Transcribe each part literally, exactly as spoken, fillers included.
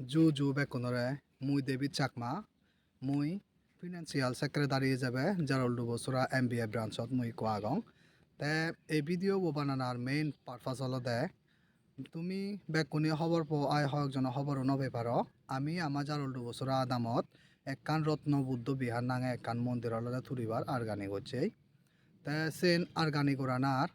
Ju ju bekkunore, mui David Chakma, mui Financial Secretary ijebe Jaroldubo Sora M B A branch-ot mui ikko agong. Te ei video bo bananar main purpose olode, tumi bekkune hobor po, ai hoyekjono hobor-o no pei paro. Ami ama Jaroldubo Sora adamot ekkan Ratna Buddha Vihar nange ekkan mondir olode tulibar argani gocchei. Te sen argani goranar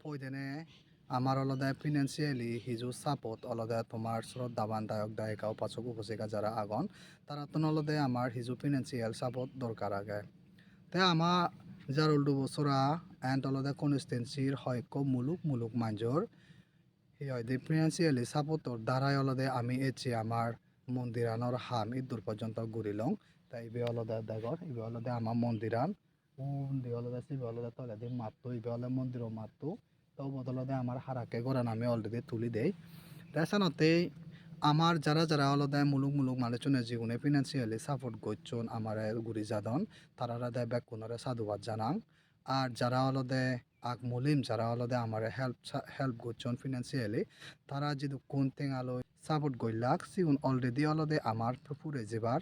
poidene amar olode financially hiju support olode tomar sroddhaban dayok dayika, upasok upasika jara agon, tarattun olode amar hiju financial support dorkar age. Te ama Jaroldubo Sora and olode constituency-r hoyekko muluk muluk manjor hi hoide financially support-or darai olode ami ecche amar mondiranor ham iddur porjonto gurilong. Te ibe olode degor, ibe olode ama mondiran. Undi olode sibe olode toledi matto, ibe olode mondiro matto. Te ubot olode amar harakke goran ami already tuli dei. Te senottei amar jara jara olode muluk muluk manuchune jigune financially support gocchon amare guri jadon, tarare de bekkunore sadhubad janang. Ar jara olode ak mulim, jara olode amare help sa-, help gocchon financially, tara jidukkun tenga loi support gollak, sigun already olode amar pu-, pure jebar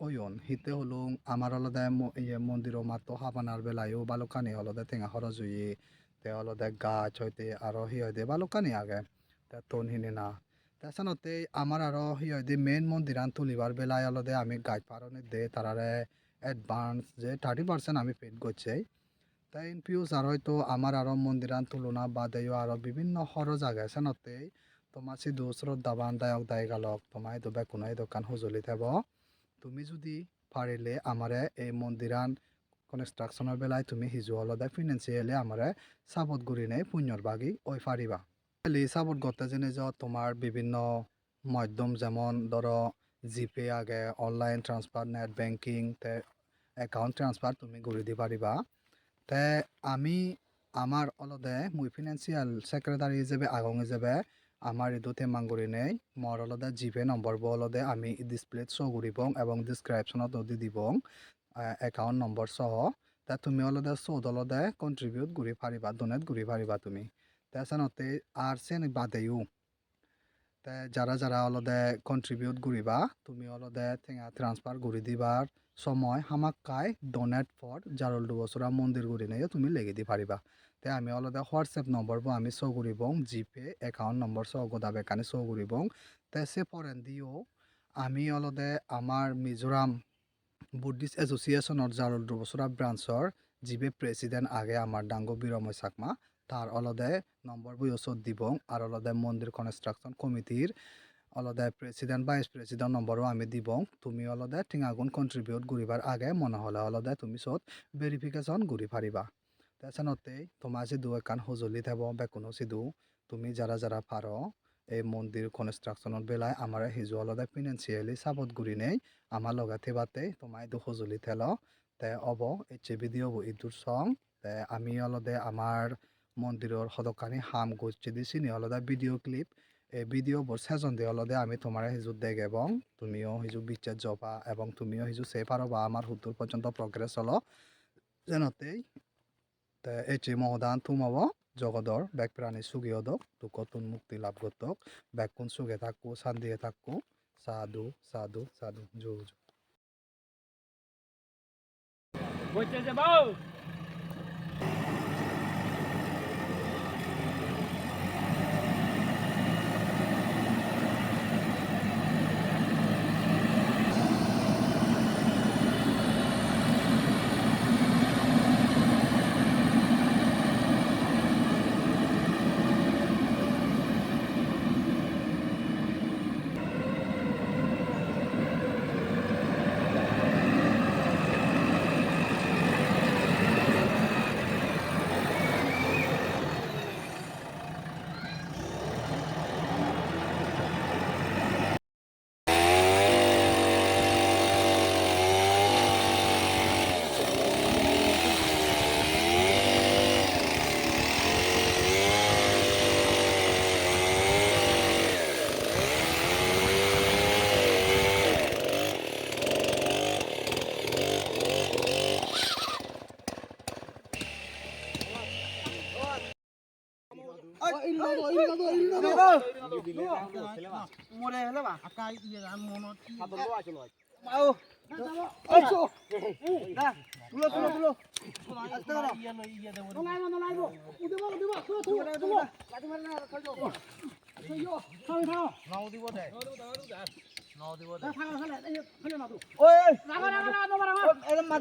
oyon. Hitte holung, amar olode mo-, iye, mondiro matto habanar belayo balokkani olode tenga horoj oye, te olode gaj hoite aro hi hoide balokkani age, te ton hinena. Te senottei amar aro hi hoide main mondiran tulibar belai olode ami gaj paroni de tarare advance je thirty percent ami paid gocchei. Te in future hoito amar aro mondiran tulona badeyo aro bibinno horoj age, senottei toma sidu sroddhaban dayok dayikalok, toma idu bekkuno idu ekkan hojoli thebo. Tumi judi parile amare ei mondiran construction-or belai tumi hiju olode financially amare support gurinei punyor bagi oi pariba. Financially support gotte jeinei jo tomar bibinno moddom, jemon dhoro GPay age, online transfer, net banking, te account transfer tumi guri di pariba. Te ami, amar olode, mui financial secretary ijebe agong ijebe, amar idu temang gurinei mor olode GPay number bo olode ami display-t show guribong ebong description-ot o di dibong, eh, account number soho. Te tumi olode sot olode contribute guri pariba, donate guri pariba tumi. Te senotte ar seni badeyo te jara jara olode contribute guriba, tumi olode tenga transfer guri dibar somoy hamakkai "Donate for Jaroldubo Sora Mondir" gurineyo tumi legi di pariba. Te ami olode WhatsApp number bo ami show guribong, GPay account number soho goda bekkani show guribong. Te se porendiyo ami olode amar Mizoram Buddhist Association-or Jaroldubo Sora branch-or jibe president age amar dangu Biromoy Chakma, tar olode number boyo sot dibong, ar olode mondir construction committee-r olode president, vice president number-o ami dibong. Tumi olode tengagun contribute guribar age mone hole olode tumi sot verification guri pariba. Te senottei toma sidu ekkan hojoli thebo bekkuno sidu, tumi jara jara paro ei mondir construction-or belai amare hiju olode financially support gurinei ama loge thebatte toma idu hojoli thelo. Te obo ecche video bo iddur song. Te ami olode amar mondiror hodokkani ham gocchedi sini olode video clip. Ei video bor sejondi olode ami tomare hiju degebong, tumiyo hiju bicches joba ebong tumiyo hiju sei paroba amar huddur porjonto progress olo. Senottei te ecche mo hodan thum obo, jogodor bek prani sugi odok, dukkottun mukti lab gottok, bekkun suge thakko, santiye thakko. Sadhu, sadhu, sadhu, ju ju. More hele ba? Akka iye, ar monot ki? Sador lo ache lo. Bao. Ocho. Da. Tulo, tulo, tulo. Aste koro. Iye lo, iye debo. No laibo, no laibo. Udibo, udibo. Tulo, tulo, tulo. Lati mare na, thoi do. Thoi do. Thoi do. No udibo de. No udibo de. Thoi, thoi, thoi. Ei, thoi na tu. Oi. Rago, rago, rago, no rago. Ei, ma-